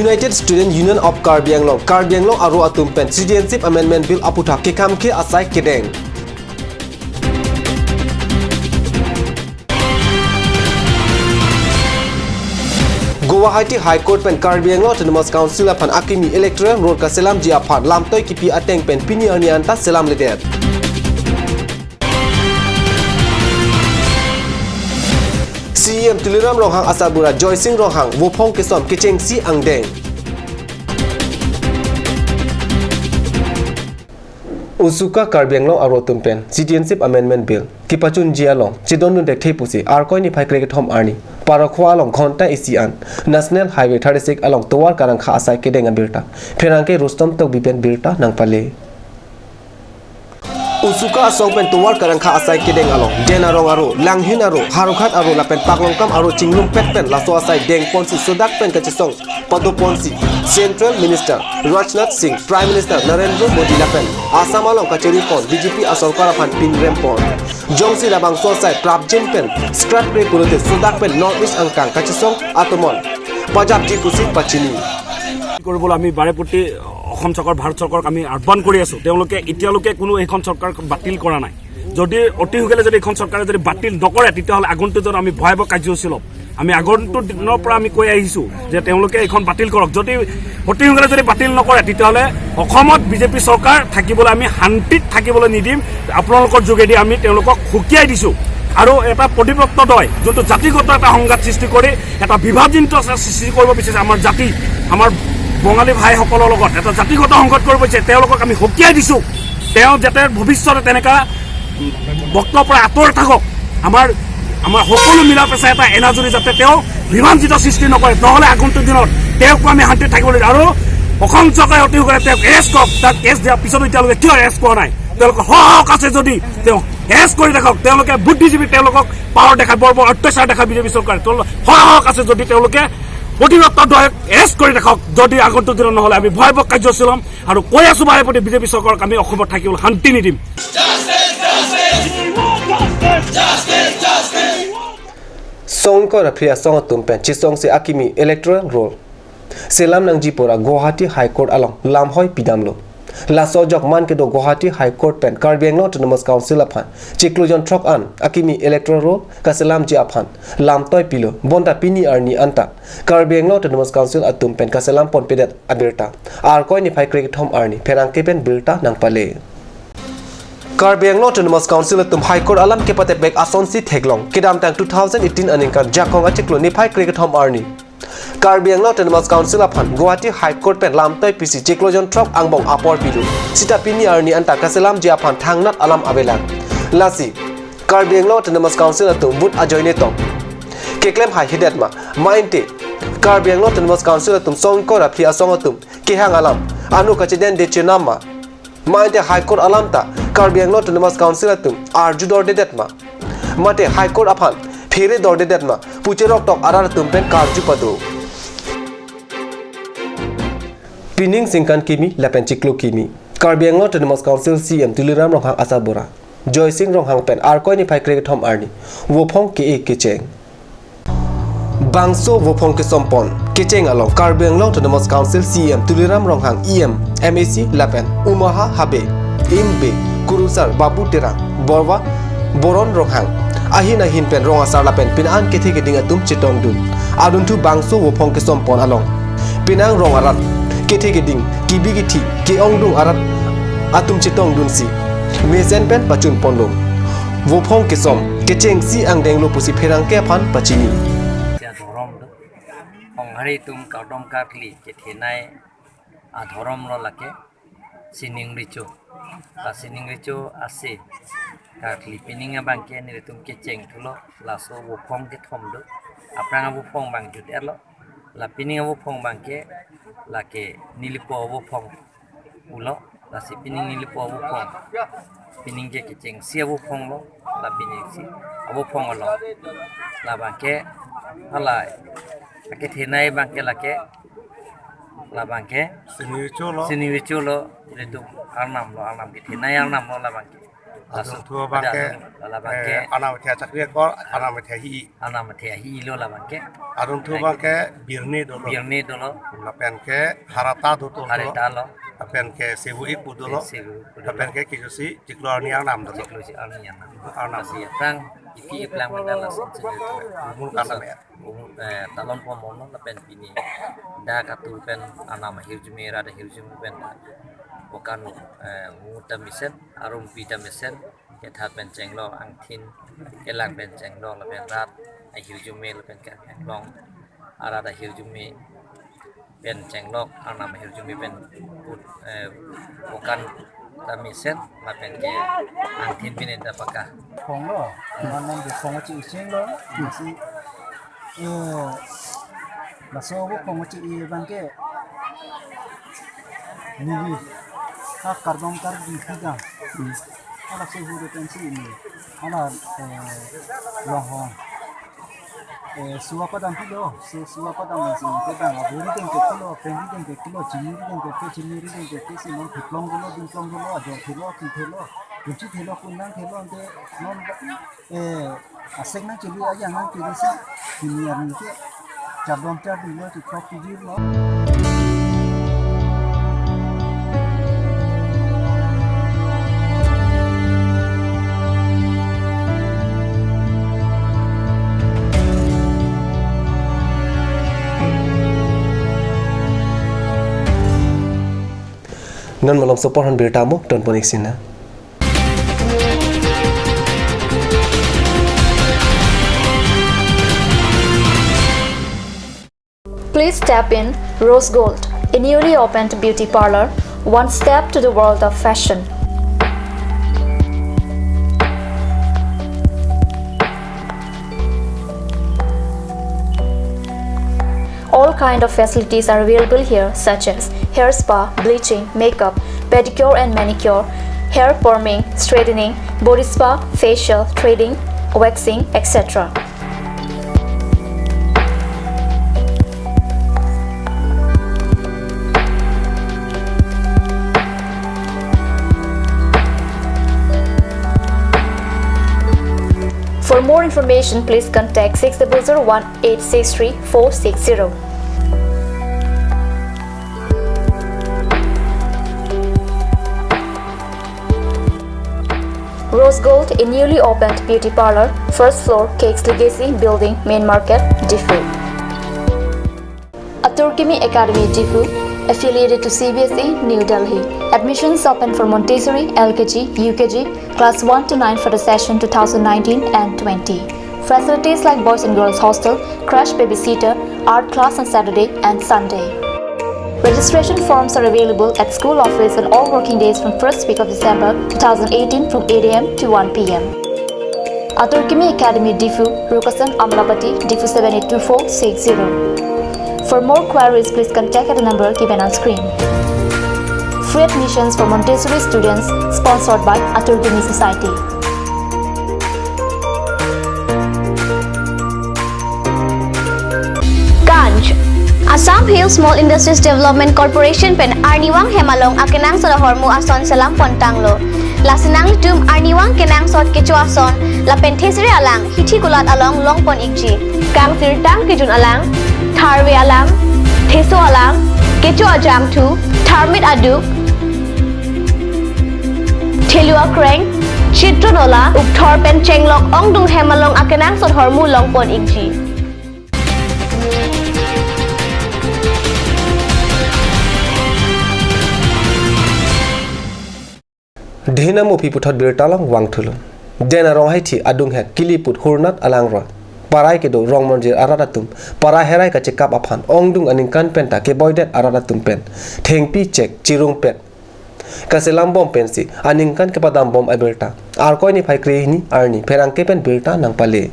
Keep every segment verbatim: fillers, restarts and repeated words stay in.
United Student Union of Karbi Anglong, Karbi Anglong aro atum pen Citizenship Amendment Bill aputhak kekhamkhe asai kedeng. Guwahati High Court pen Karbi Anglong Autonomous Council aphan akimi electoral roll kaselamji aphan lamtoi kipi ateng pen pini arni anta selamledet. C E M Tuliram Ronghang asarbura Joysing Ronghang vophong kesom kechengsi angdeng. Usuka Karbi Anglong aro atum pen Citizenship Amendment Bill kepachunji along chedondun thekthe pusi Arkoi niphai krekethom arni Parakhua along ghonta isi an National Highway thirty-six along tovar karangkha asai kedeng abirta pherangke Rustom Tokbi pen birta nangpale. Usuka asong pen tovar karangkha asai kedeng along Den Arong aro, Langhin aro, Howraghat aro lapen Paklongkam aro chingrumpet pen laso asai dengponsi sodak pen kachesong padoponsi Central Minister Rajnath Singh, Prime Minister Narendra Modi lapen Assam along kacharipon B J P asorkar aphan pinrempon. Jongsi labangso asai prapjin pen scrap kre pulote sodak pen North East angkang kachesong atomon pajapji pusi pachini. কৰিবলৈ আমি বাৰে প্ৰতি অসম চৰকাৰ, ভাৰত চৰকাৰক আমি আহ্বান কৰি আছো। তেওঁলোকে এতিয়ালৈকে কোনো এইখন চৰকাৰ বাতিল কৰা নাই। যদি অতি সোনকালে যদি এইখন চৰকাৰে যদি বাতিল নকৰে, তেতিয়াহ'লে আগন্তুক দিনত আমি ভয়াৱহ কাৰ্যসূচী ল'ম। আমি আগন্তুক দিনৰ পৰা আমি কৈ আহিছো যে তেওঁলোকে এইখন বাতিল কৰক। যদি অতি সোনকালে যদি বাতিল নকৰে, তেতিয়াহ'লে অসমত বিজেপি চৰকাৰ থাকিবলৈ আমি শান্তিত থাকিবলৈ নিদিম। আপোনালোকৰ যোগেদি আমি তেওঁলোকক সকীয়াই দিছো। আৰু এটা প্ৰতিপক্ষ দল, যোনটো জাতিগত এটা সংঘাত সৃষ্টি কৰি এটা বিভাজনটো আছে, সৃষ্টি কৰিব বিচাৰিছে আমাৰ জাতি, আমাৰ বঙালী ভাইসকলৰ লগত এটা জাতিগত সংঘাত কৰিব বিচাৰিছে, তেওঁলোকক আমি সকীয়াই দিছো। তেওঁ যাতে ভৱিষ্যতে তেনেকা বক্তব্যৰ পৰা আঁতৰত থাকক। আমাৰ, আমাৰ সকলো মিলা পেচাই এটা এনাজৰী যাতে তেওঁ বিভাজিত সৃষ্টি নকৰে, নহ'লে আগন্তুক দিনত তেওঁকো আমি শান্তিত থাকিব লাগিব। আৰু অসম চৰকাৰে অতি সোনকালে তেওঁক এৰেষ্ট কৰক। তাক কেছ দিয়াৰ পিছতো এতিয়ালৈকে কিয় এৰেষ্ট কৰা নাই? তেওঁলোকৰ সাহস আছে যদি তেওঁ এৰেষ্ট কৰি থাকক। তেওঁলোকে বুদ্ধিজীৱী, তেওঁলোকক পাৱাৰ দেখায়, বৰ বৰ অত্যাচাৰ দেখায় বিজেপি চৰকাৰে। তেওঁলোকৰ সাহস আছে যদি তেওঁলোকে প্ৰতিপক্ষ দলক এৰেষ্ট কৰি থাকক। যদি আগন্তুক দিনত নহ'লে আমি ভয়াৱহ কাৰ্যসূচী ল'ম। আৰু কৈ আছো বাৰে প্ৰতি বিজেপি চৰকাৰক আমি অসমত থাকিবলৈ শান্তি নিদিম। Song ingkoi ra phli asong atum pen chesongsi akimi electoral roll selam nangji pura Guwahati High Court along lamhoi pidamlo. Laso ajok man kedo Guwahati High Court pen Karbi Anglong Autonomous Council aphan chiklo jon throk an akimi electoral roll kaselamji aphan lamtoi pilo, bonta pini arni anta Karbi Anglong Autonomous Council atum pen kaselam ponpedet abirta Arkoi niphai krekethom arni pherangke pen birta nangpale. Karbi Anglong Autonomous Council atum High Court alam kepatepbek asonsi theklong. Kedamtang two thousand eighteen aningkan Jakong achiklo niphai krekethom arni Karbi Anglong Autonomous Council aphan Guwahati High Court pen lamtoi pisi chiklo jon throk angbong apor pilo. Sita pini arni anta kaselamji aphan thangnat alam avelang. Lasi Karbi Anglong Autonomous Council atum vote ajoine tong keklem haihedet ma, ma ante Karbi Anglong Autonomous Council atum song ingkoi ra phli asong atum kehang alam ano kachedende chenam ma, ma ante High Court alam ta Karbi Anglong Autonomous Council atum arju dordedet ma, mate High Court aphan phere dordedet ma pu cheroktok arat atum pen karju pado. Pining ningkan kimi lapen chiklo kimi Karbi Anglong Autonomous Council C E M Tuliram Ronghang asarbura Joysing Ronghang pen Arkoi niphai krekethom arni vophong ke-e kecheng. Bangso vophong kesompon kecheng along Karbi Anglong Autonomous Council C E M Tuliram Ronghang, E M, M A C lapen Umaha Habe, Imbe, Kurusar, Babu Terang, Borwa, Boron Ronghang ahin ahin pen rong asar lapen pini an kethe keding atum chetongdun. Adunthu bangso vophong kesompon along penang rong arat, kethe keding, kibi kithi, ke-ongdung arat atum chetongdunsi mesen pen pachunponlo. Vophong kesom kechengsi angdenglo pusi pherangke aphan pachini. Sia dhorom do. Honghari atum kardom karkli kethenei adhorom lo lake sining recho. La sining recho ase karkli pining abangke nelitum kecheng thulo, laso vophong kethom do. Aphrang avophong abang jut-etlo. La pining avophong abangke lake nelipo avophong pulo, lasi pining nelipo avophong. Pining ke kechengsi avophong lo, la pining si avophong lo. Labangke hala akethenei abangke lake, labangke sining recho lo. Sining recho lo, nelitum arnam lo, arnam kethenei arnam lo labangke. Laso adung thu abang ke, adung, labang ke, eh, anam athe achakri akor, anam athe ahi. Anam athe ahi lo labang ke. Adung thu abang ke Birni dolo. Birni dolo. Lapen ke Harata dolo. Harata lo. Lapen ke Sebu Ipu dolo. Sebu Ipu dolo. Lapen ke kechosi chiklo arni arnam dolo. Chiklo si arni arnam. Arnam. Lasi aphrang ipi iplang mendang lason sini. Umur kanam ya. Um, eh, talon pon mono lapen pini dak atur pen anam ahirjume, rat ahirjume pen dak okan, eh, ungu ta mesen, arumpi ta mesen, ketha pen chenglok, angthin kelang pen chenglok, lapen rat ahirjume, lapen ke anglong arat ahirjume pen chenglok, arnam ahirjume pen put, eh, okan ta mesen, lapen ke angthin pine ta paka. Phong lo, non non de phong chi ising lo, si, eh, laso vo phong chi i abang ke, ni, ha kardom karbi pidam. Hmm. Hala si hu de pensi ni, hala, eh, Longhong. Eh, suwa padam pilo, su-, suwa padam si, kedang, aburi deng ke kilo, pengri deng ke kilo, chini deng ke kilo, chini deng ke kilo, si non theklong dolo, dingklong dolo, ajor thelo, ki thelo, kunchi thelo, kunnang thelo, ante non, eh, asek nangchili, ajang nangchili si, pini arni ke, chardom chardi lo, chikrok chijir lo. Non malom soporhan birta mo, ton pon iksina. Please step in Rose Gold, a newly opened beauty parlor, one step to the world of fashion. All kind of facilities are available here, such as hair spa, bleaching, makeup, pedicure and manicure, hair perming, straightening, body spa, facial, threading, waxing, et cetera. For more information, please contact six double zero one eight six three four six zero. Rose Gold, a newly opened beauty parlor, first floor, Cakes Legacy Building, Main Market, Diphu. Atur Kimi Academy, Diphu, affiliated to C B S E, New Delhi. Admissions open for Montessori, L K G, U K G, class one to nine for the session two thousand nineteen and twenty. Facilities like boys and girls hostel, crash babysitter, art class on Saturday and Sunday. Registration forms are available at school office on all working days from first week of December two thousand eighteen from eight A M to one P M. Atur Kimi Academy, Diphu, Rukasan Amlapati, Diphu seven eight two four six zero. For more queries, please contact at the number given on screen. Free admissions for Montessori students, sponsored by Atur Kimi Society. Ganj. Assam Hill Small Industries Development Corporation pen arnivang hem along akenangsot ahormu ason selam pontanglo. Lasi nanglitum arnivang kenangsot kecho ason lapen thesere alang hithi kulat along longpon ikji. Kangsirtang kejun alang, tharve alam, theso alam, kecho ajangthu, tharmit aduk, thelu akreng, chitron ola, ukthor pen chenglok ongdung hem along akenangsot ahormu longpon ikji. Dhenam aphi puthot birta along vangthulo. Den arong haithi adung hek Kiliput Hurnat alangroi. Parai kedo Rongmonjir arat atum, parai herai kachekap aphan ongdung aningkan penta keboidet arat atum pen thengpi chek chirung pen kaselam bom pensi aningkan kepadam bom abirta. Arkoi niphai krehini arni pherangke pen birta nangpale.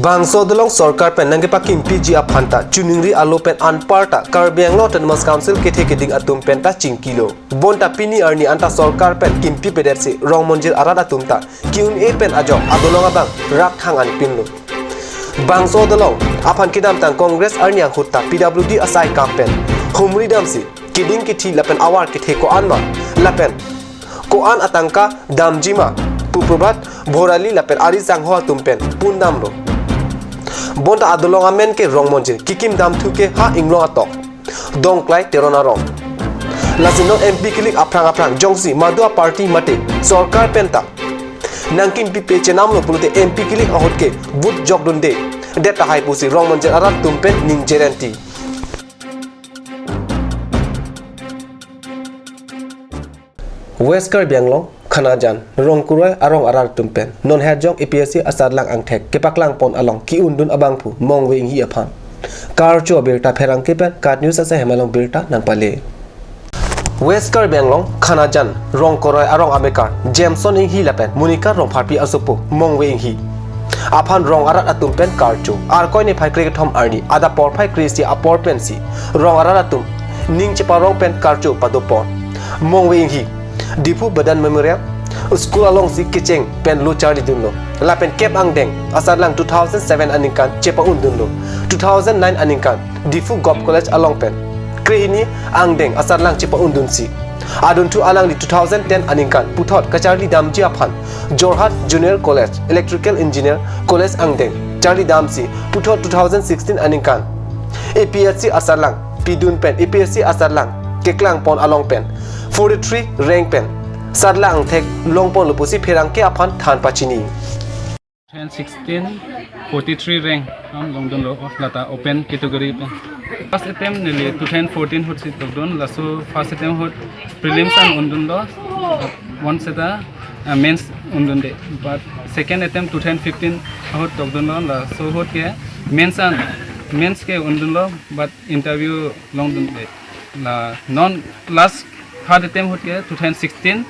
Bangso adolong sorkar pen nangkepakimpiji aphanta chuningri alo pen anparta Karbi Anglong Autonomous Council kethe keding atum penta chingkilo. Bonta pini arni anta sorkar pen kimpi pedetsi Rongmonjir arat atum ta ki-un-e pen ajok adolong abang rak thang anpinlo. Bangso adolong aphan kedamtang Congress arni ahut ta P W D asai kam pen humri damsi keding kithi lapen avar kethe ko-an ma lapen Ko-an atangka damjima pu Prabhat Bhorali lapen ari sangho atum pen pundamlo. Bonta adolong amen ke Rongmonjir, kikim damthu ke ha Inglong atok Dongklai Teron arong. Lasi non M P kilik aphrang aphrang jongsi madu a-party mate sorkar penta nangkimpipe chenamlo pulote M P kilik ahut ke vote jokdunde det tahai pusi Rongmonjir arat atum pen ningje renti. West Karbi Anglong, Khanajan, Rongkoroi arong arat atum pen non herjong A P S C asatlang angthek kepaklang pon along ki-undun abangphu Mongve Inghi aphan karcho abirta pherangke pen KAT News asai hem along birta nangpale. West Karbi Anglong, Khanajan, Rongkoroi arong amekar Jameson Inghi lapen Monica Rongpharpi asopo Mongve Inghi aphan rong arat atum pen karcho. Arkoi niphai krekethom arni adap porphai kre-isi apor pensi rong arat atum ning cheparong pen karcho padopon. Mongve Inghi Diphu Badan Memorial School alongsi kecheng pen lo charlidunlo. Lapen kep angdeng asatlang two thousand seven aningkan chepa-undunlo. Two thousand nine aningkan Diphu Govt College along pen krehini angdeng asatlang chepa-undunsi adunthu alangli two thousand ten aningkan puthot kacharli damji aphan Jorhat Junior College, Electrical Engineer College angdeng charli damsi puthot two thousand sixteen aningkan A P S C asatlang pidun pen A P S C asatlang keklang pon along pen forty-three rank pen satlang angthek longponlo pusi pherangke aphan than pachini. Ten sixteen, forty-three rank am longdunlo, oh, lata open category pen. First attempt neli two thousand fourteen ahut si tokdun, laso first attempt ahut prelims an undunlo, one seta uh, mains undunde. But second attempt two thousand fifteen ahut tokdunlo, laso ahut ke mains an, mains ke undunlo, but interview longdunde. La non last third attempt ahut ke two thousand sixteen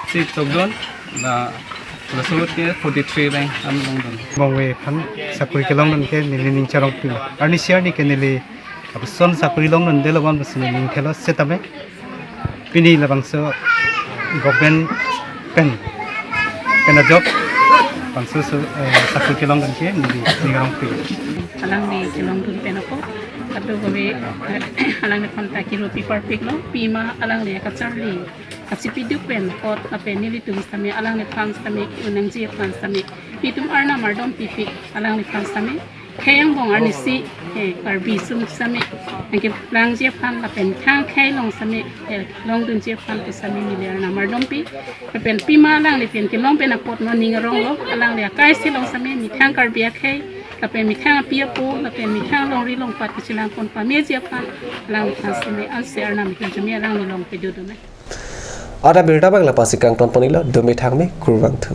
si tokdun, la laso ahut ke forty-three rank am longdun. Mongve aphan sakori kelongdun ke neli ning charongpi. Arnisi arni ke neli apuson sakori longdunde lo ban pusi neli ning thelo setame pini labangso government pen pen a job bangso so eh, sakori kelongdun ke neli ning rongpi. Alangli kelongdun pen ako. Kadokave alangli aphan ta kiru pi parpiklo, pima alangli kacharli kachipiduk pen apot lapen nelitum sitame alangliphan sitame ki-un nangji aphan sitame nelitum Arnam ardom pipik alangliphan sitame khei angbong arnisi, eh, Karbi atum sitame nangkeplangji aphan lapen thang khei along sitame, eh, longdunji aphan pu sitame neli Arnam ardom pi. Lapen pima alangli pen kelong pen apot non ning aronglo, alangli akai si along sitame methang Karbi akhei lapen methang api apo lapen methang longri longpat kechelang pon pameji aphan alangliphan sitame ansi Arnam kejumi alangli along pedodun. Ada birta abang la pasi kangton ponilo, dome thangme, kurvangthu.